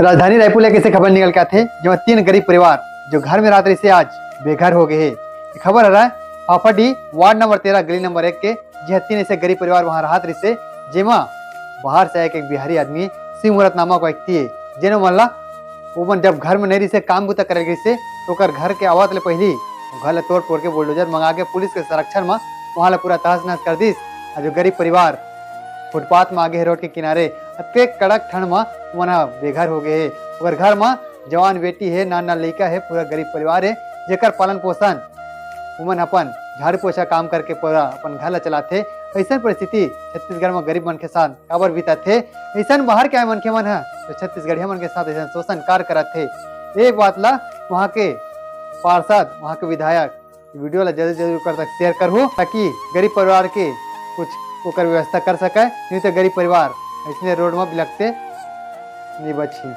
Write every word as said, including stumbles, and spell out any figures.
राजधानी रायपुर ले कैसे खबर निकल के आथे, जेमा तीन गरीब परिवार जो घर में रहत रहिसे, आज बेघर हो गए हे। ये खबर हरय फाफाडीह वार्ड नंबर तेरह, गली नंबर एक के, जिहां तीन ऐसे गरीब परिवार वहां रहत रहिसे, जेमा बाहर से आए के एक बिहारी आदमी शिव मूरत नामक व्यक्ति हे, जेन मन ला ओमन जब घर में नहीं रहिसे, काम बुता करे रहिसे, तो ओकर घर के आवत ले पहिली घर ला तोड़ फोड़ के बुलडोजर मंगा के पुलिस के संरक्षण में वहां ला पूरा तहस नहस कर दिस। और जो गरीब परिवार फुटपाथ में आगे हे, रोड के किनारे, अतके कड़क ठंड में ओमन ह बेघर हो गए हे। ओकर घर में जवान बेटी हे, नान नान लइका हे, पूरा गरीब परिवार हे, जेकर पालन पोषण ओमन अपन झाड़ू पोछा काम करके पूरा अपन घर ला चलाथे। ऐसन परिस्थिति छत्तीसगढ़ में गरीब मन के साथ काबर बिताथे? ऐसन बाहर के आए मनखे मन ह तो छत्तीसगढ़िया मन के साथ ऐसन शोषण कार्य करत हे। ये बात ला वहाँ के पार्षद, वहाँ के विधायक वीडियो ला जरूर जरूर कर तक शेयर करहु, ताकि गरीब परिवार के कुछ ओकर व्यवस्था कर सके, नहीं तो गरीब परिवार ऐसने रोड में बिलकते नहीं बचही।